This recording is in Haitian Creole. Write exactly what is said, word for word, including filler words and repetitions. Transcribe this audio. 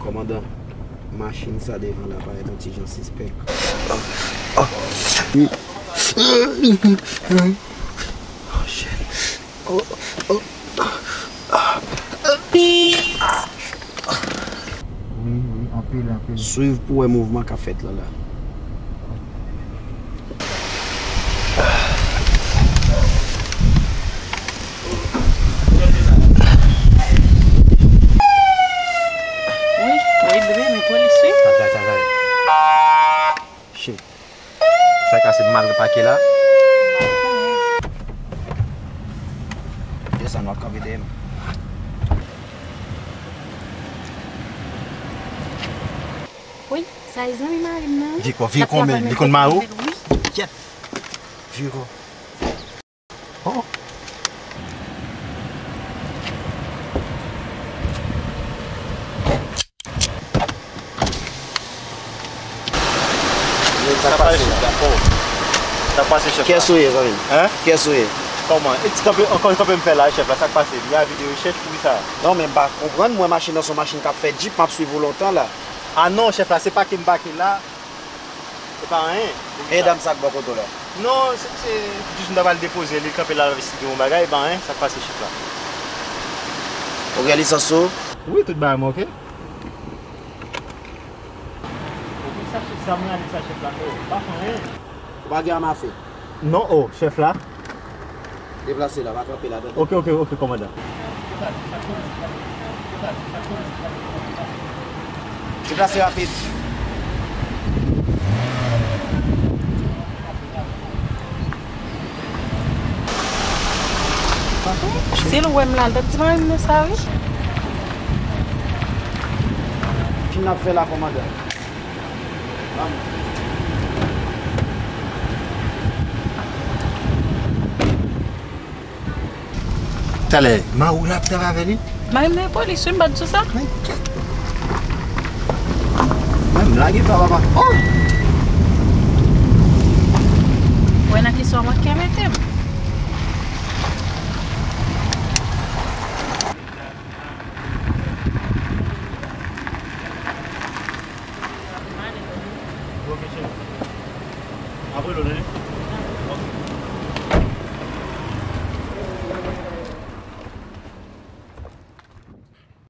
Kòmandan, machin sa devan la parèt yon ti jan sispèk. Oh, shit. Oh, oh. Wi, wi, anpil, anpil. Swiv pou wè mouvman k ap fèt la, la. Wi, wi, bebe, men polis, wi. Sa, sa, sa, sa. Shit. Sa k pase m al pake la? Desann, w ap kanpe dèyè m. Wi, sa e zanmi mari m nan, wi. Vye kò, vye kò, men li konn mare w? Wi. Kyèt. Vye kò. Oh. Sa k pase, chèf la? Oh. Sa k pase, chèf la? Kiyès ou ye, zanmi m? Hein? Kiyès ou ye? Kòman? E ti kanpe, ankò kanpe m fè la, chèf la, sa k pase? M gen avi de rechèch pou sa. Non, men m pa konprann, mwen machin nan se yon machin k ap fè djip, m ap swiv ou lontan la. Ah non, chèf la, se pake m pake la. Se pa anyen. E dam sa k bò kote w la? Non, se, se jis m ta pral depoze li, kanpe la, l ap esplike yon bagay, e pa anyen, sa k pase chèf la? Ou gen lisans sou ou? Wi, tout bagay mwen oke. Ou konn sa chèf sa, mwen ale sa chèf la fè, pa fè anyen. Ou pa gen ame afe? Non, oh, chèf la. Deplase la, pa kanpe la, tande. Oke, oke, oke, kòmandan. Deplase rapid. Si l wè m la, l t ap di mari m nan sa, wi. Ki n ap fè la, kòmandan? Talè, mari w la ap travay avè li? Mari m nan polis, wi, m pa t di w sa? Men kèt. Men m lage pa papa. Oh! Wè nan ki sa w manke mete m. Ok, cheri. Apre lò, tande?